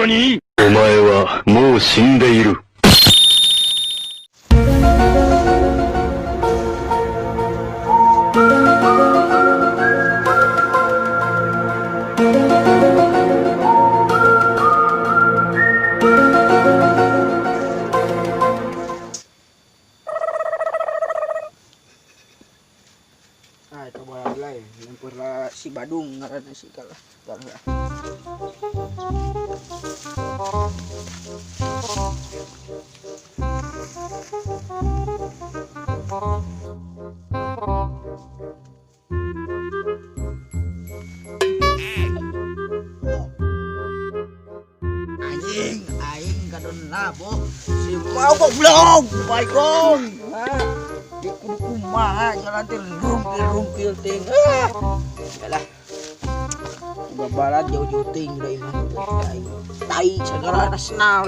何？お前はもう死んでいる。 Ah, itu bola lah, lempar lah si Badung ngaranna si kalah. Kalah. Anjing, aing kadon labo. Si mau goblok, baikong. Di kudu kumaha jalan teh rumpil-rumpil ting. Ah. Yalah. Uga barat jauh-jauh ting da imah teh aing. Tai segala nasional.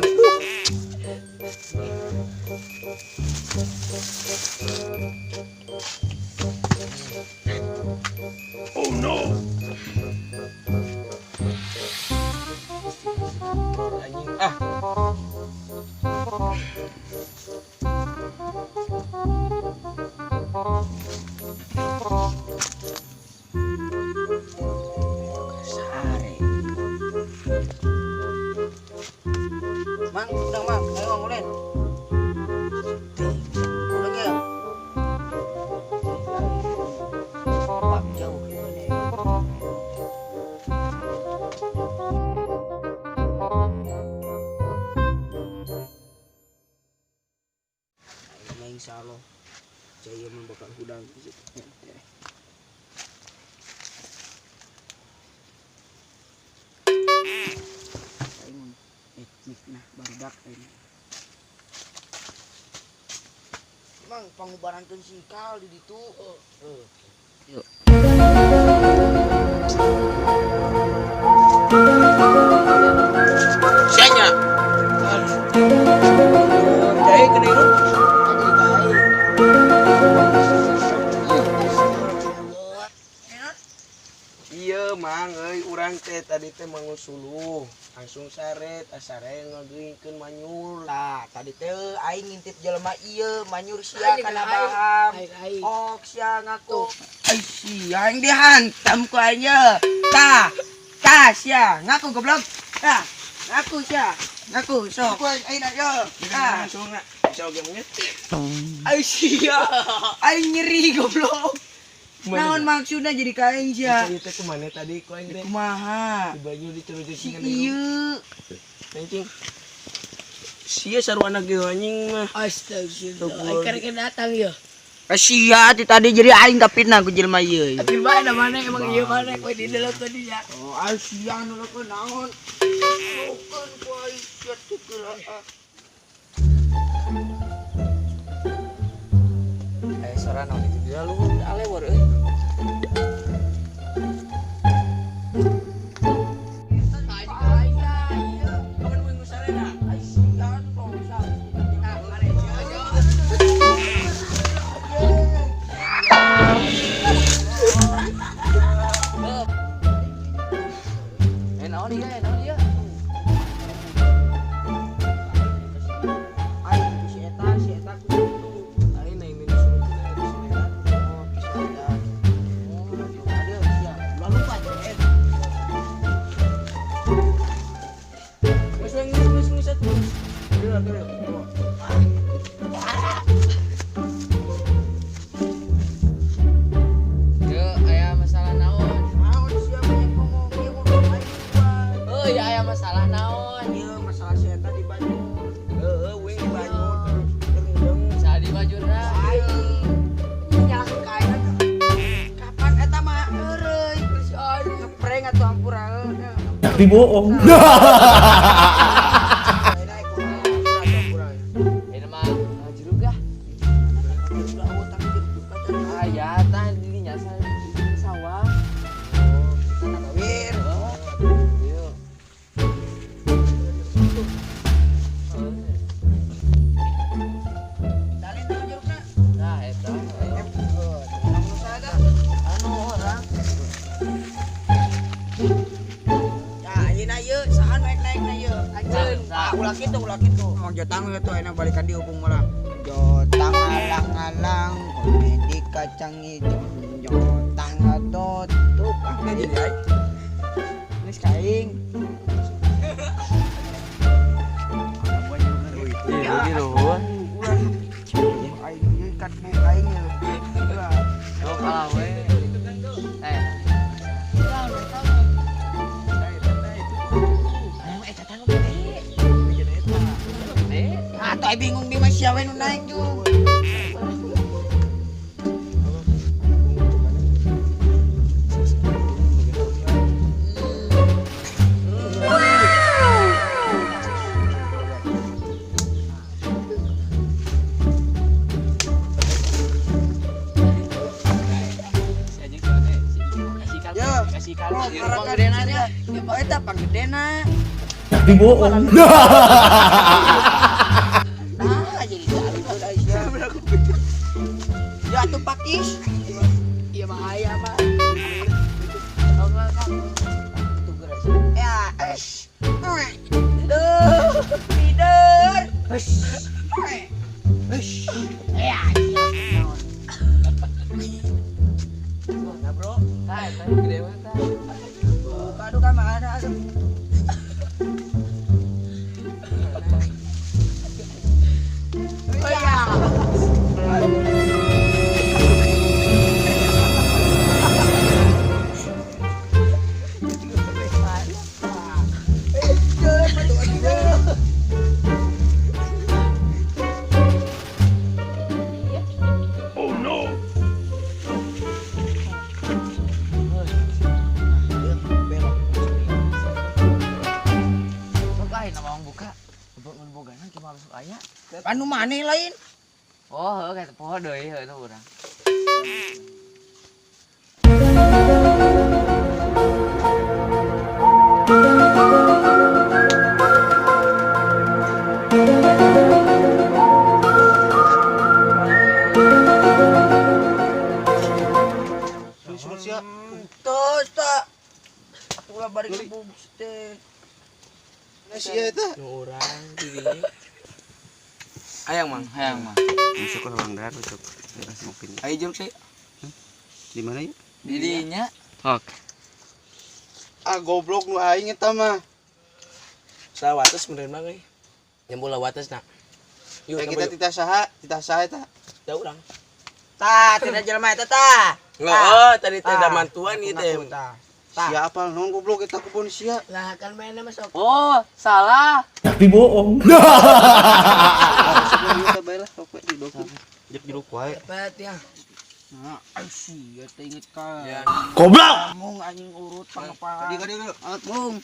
Oh no! Anjing ah. Sare. Mang, udah mang, ayo mang ulen. Udah ya. Pak jauh gimana ya? Aing insya Allah jaya membakar hudang gitu. Aing etnik nah barudak aing. Mang pangubarankeun sikal di ditu. Heeh. Yuk. Sianya. Jaya kena hirup. Iya mang euy urang teh tadi teh mangusuluh langsung saret asare ngageuingkeun manyur. Tah, tadi teh aing ngintip jelema ieu manyur sia kana baham. Ok sia ngaku. Ai sia aing dihantam ku aing ye. Tah, tah sia ngaku goblok. Tah, ngaku sia. Ngaku sok. Ku aing aing ye. Tah. Langsung na bisa oge monyet. Ai sia. Aing nyeri goblok. Naon maksudna jadi ka aing sia? Tadi teh kumaha tadi ku aing teh? Kumaha? Di baju dicerucut Si ieu. Anjing. Sia sarwana ge anjing mah. Astagfirullah. Aing karek datang ya. Sia ti tadi jadi aing kapitna ku jelema ieu. Tapi bae da mana emang ieu mana kowe di dalam tadi ya. Oh, ai sia nu leukeun naon? Leukeun ku aing sia teh geura. Eh, sora naon itu dia lu alewar euy. Eh, naon ieu, naon ieu? Aing ku si eta ku kitu. Aing na ini disuruh ku si eta. Oh, si eta. Oh, aduh, sia. Ulah lupa, eh. Geus we geus geus geus atuh. Geus geus. Yo aya masalah naon? Naon sia banyak ngomong, ieu ngomong aing lupa. Heuh, ya aya masalah naon? Ieu masalah si eta di Bandung. Heeh, uing di Banyur terus terendeng. Saha di bajurna? Aing nyalahkeun ka aing atuh. Kapan eta mah eureui geus aing ngeprank atuh ampura. Tapi bohong. Aing kumaha ampura atuh ampura. Ini mah jeruk ah. Udah utang jeruk kaca. Ah ya tah dirinya di sawah. Wir. Oh, iya. Dalin tuh jerukna. Nah, eta. Anu saga? Anu orang. Ya, ayeuna ieu saha nu naik-naikna ieu? Ulah kitu, ulah kitu. Mang jotang we tuh enak balikan di hubung malah. Jotang alang-alang komedi kacang hijau. Jotang atutup ah jadi ai. Geus kaing. Iya, nuhun. Aing ikat bu aing ya. Oh, kalah we. Eh. Ayam eta tah gede. Gede. Atau aing bingung di mah sia we nu naik tuh. Si anjing gimana? Si kasih kalbu, Ya. kasih kalbu. Oh, Ieu karakan panggedena dia. Oh, eta panggedena. Tapi bohong. Nah, jadi jalan udah sia. Ya tuh pakis. Iya bahaya mah. Tuh gerak. Ya, es. Duh, tidur. Hush. Hush. Ya, Nah, bro. Tah, eta gede banget tah. buka aduh kan mana aduh. Ya. Oh no! Sok aing nama buka. Mun bogana kumaha besok aya. Anu maneh lain? Oh, heuh kayak poho deui heuh itu urang. Sia. Tos tak. Atuh lah bari kebubus teh. Sia eta. Nu urang dirinya. Hayang mang, Hayang mah. Masuk ke ruang dar masuk. Mungkin. Ayo jeruk saya. Di mana ya? Di dinya. Oke. Ah goblok nu aing eta mah. Sawates bener mah euy. Nyambul wates nak. Yuk, kita titah saha, titah saha eta. Tah urang. Tah, tidak jelema eta tah. Oh, tadi teh Tah. da mantuan ieu teh. Tah. Tah. Sia apal non goblok eta kebon sia. Lah kan mainnya masuk. Oh, salah. Tapi bohong. Sebelum eta bae lah sok we didokeun. Jek jeruk wae. Cepet ya. Nah, sia teh inget ka. Goblok. Mung anjing urut pangepala. Tadi kali dulu. Mung.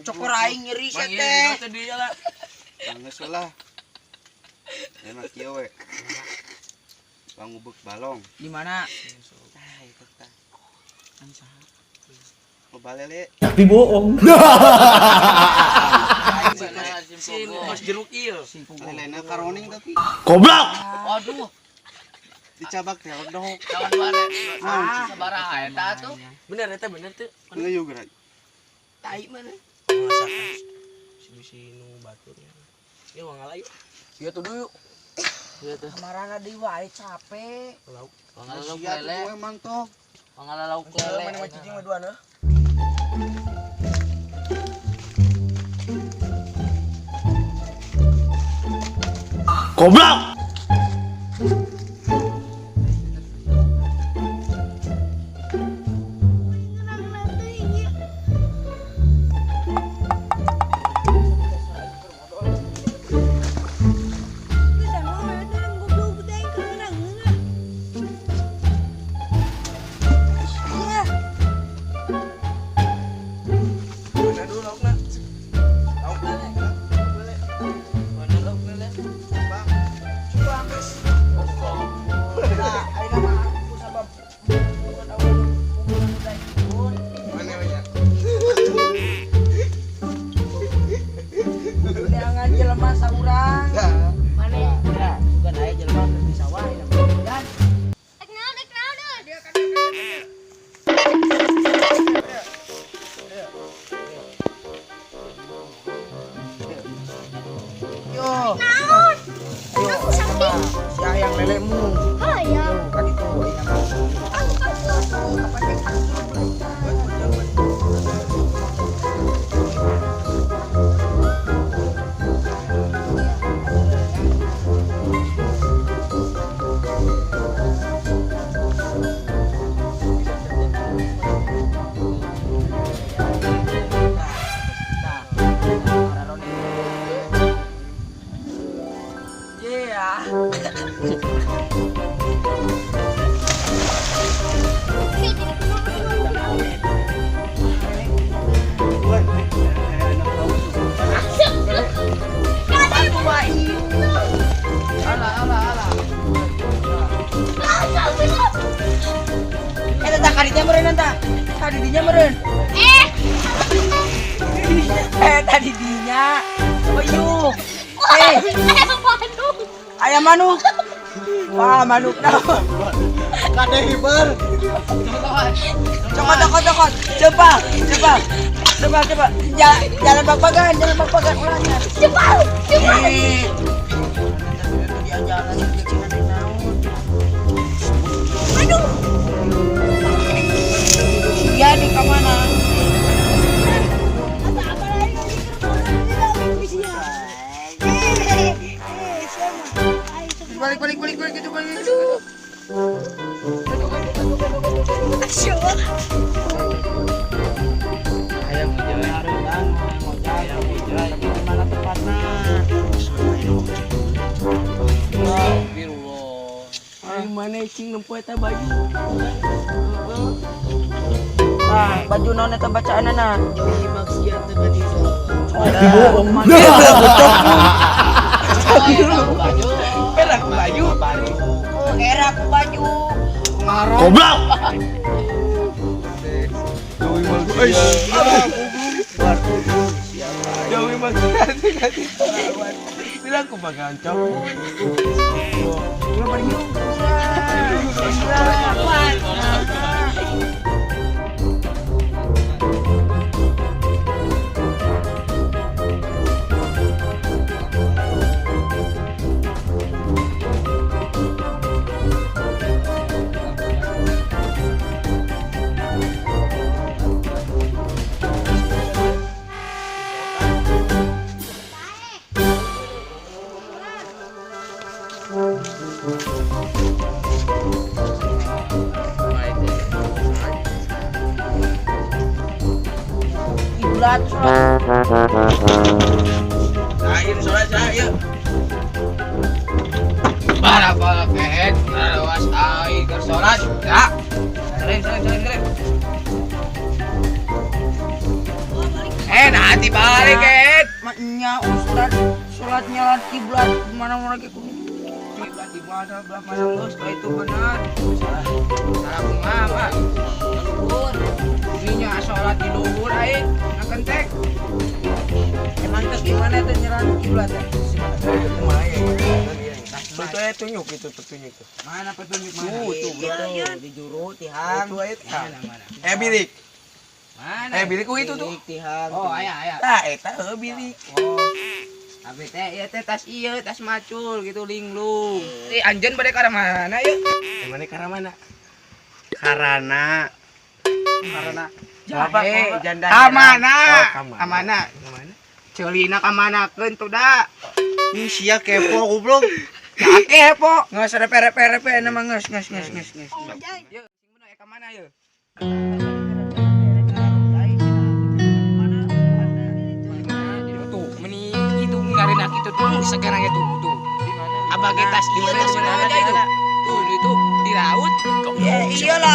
Cokor aing nyeri sia teh. Tadi lah. Geus lah. Enak kieu we. Pangubek balong. Di mana? Tah eta tah. Loba lele. Tapi bohong. Si kos jeruk ieu. Lelena karoning tapi Goblok. Waduh, dicabak teh dok. kawan mana? Sabaraha eta tuh? Bener eta bener tuh. Ngeuyu geura. Tai mana? Masakan. Si bisi nu baturnya. Ieu wangala yuk. Ieu tuh dulu. Ieu tuh. Kamarana deui wae capek. Lauk. Pangalauk lele. Emang tok. Pangalauk lele. Mana mah cicing mah duana. Goblok. Mana dulu laukna? Lauk lele. Lauk lele. Mana lauk lele? Bang. Coba angkas. Hayang lelemu. Hayang. Yo, kan itu ayeuna mah. Yeah. Eh, tah kadinya meureun tah. Kadinya meureun. Eh, Eh, tadi dinya. Oh, yuk. Eh, ayam manuk. ayam manuk. Wah, manuk naon? Kade hiber. Cokot, cokot, cokot. Coba, coba. Coba, coba. Jalan bagbagan, jalan bagbagan ulahnya. Cepat, cepat. Eh. Dia jalan di naon. Aduh. Iya di kamana? Atau apa lagi Eh, siapa? Ayo, coba. Balik, balik, balik, balik, gitu, balik. Aduh. Asyik. Hayang ngojay. Hayang ngojay. Tapi di mana tempatnya? Astagfirullah. Di mana cing nempo eta baju? Ah, baju naon eta bacaanana? Jauhi maksiat dekati Bohong. Baju. Era ku baju. Oh, era ku baju. Goblok. Jauhi maksiat. Jauhi maksiat dekati sholawat. Bilang ku bagancok. Ulah bari yuk. Kiblat sholat. Ayo sholat saya. Bara kehet, narawas ai keur salat. Ya. Sering sering sering sering. Eh, nah balik kehet. Maknya Ustad sholat nyalat kiblat mana mana lagi kudu. Kiblat di mana belah mana geus ka itu benar. Salah. Salah kumaha, Pak? Luhur. Ininya salat di luhur aing, ngakentek. Emang terus gimana itu nyalat kiblat ya? Kumaha ya? Betul ya tunjuk itu petunjuk tuh. Mana petunjuk mana? Tuh, tuh, Iya, bro. di juru tihang. Itu aja tah. Mana mana? Eh bilik. Mana? Eh bilik ku itu tuh. Bilik tihang. Oh, aya aya. Tah eta heuh bilik. Oh. Abi teh ieu teh tas ieu, tas macul gitu linglung. Eh anjeun bade ka mana yeuh? Eh mana karena mana? Karana. Karena Apa? janda. Kamana? Kamana? Oh, kamana. Kamana? Kamana? Ceulina kamanakeun tuh da. Ih sia kepo goblok. Ya kepo. Nggak usah repe-repe nama nges nges nges nges nges. Yeuh, sing bener ka mana yeuh? Tuh, meni itu ngarenak itu tuh sekarang itu tuh. Di mana? Abah ge tas ieu tas mana itu. Tuh, itu di laut. Ya iyalah.